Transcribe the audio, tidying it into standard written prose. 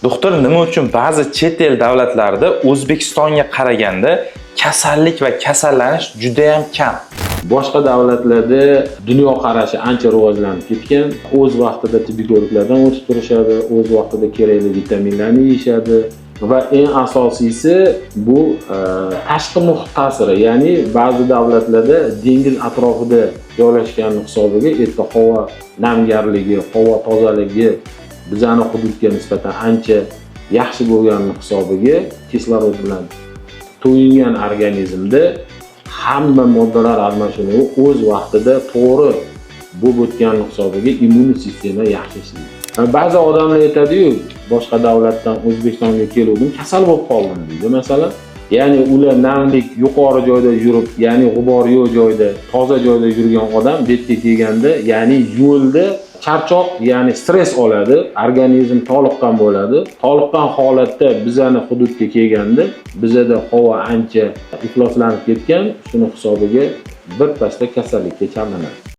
Doktor, nima uchun ba'zi chet el davlatlarida O'zbekistonga qaraganda kasallik va kasallanish juda ham kam? Boshqa davlatlarda dunyoqarashi ancha rivojlanib ketgan, o'z vaqtida tibbiy ko'riklardan o'tib turishadi, o'z vaqtida kerakli vitaminlarni yeyishadi va eng asosiysi bu tashqi muhit ta'siri, ya'ni ba'zi davlatlarda dengiz atrofida joylashgani hisobiga erta havo namgarligi, havo tozaligi bizani hududga nisbatan ancha yaxshi bo'lgani hisobiga kislorod bilan to'yingan organizmda hamma moddalar almashinuvi o'z vaqtida to'g'ri bo'lib o'tgani hisobiga immun sistema yaxshi ishlaydi. Ba'zi odamlar aytadiyu, boshqa davlatdan O'zbekistonga keluvdim, kasal bo'lib qoldim deydi, masalan. Ya'ni ular namlik yuqori joyda yurib, ya'ni g'ubor yo'q joyda, toza joyda yurgan odam bu yerga kelganda, ya'ni yo'lda charchoq, ya'ni stress oladi, organizm toliqqan bo'ladi. Toliqqan holatda bizani hududga kelganda, bizada havo ancha ifloslanib ketgan, shuni hisobiga birpasda kasallikka chalinadi.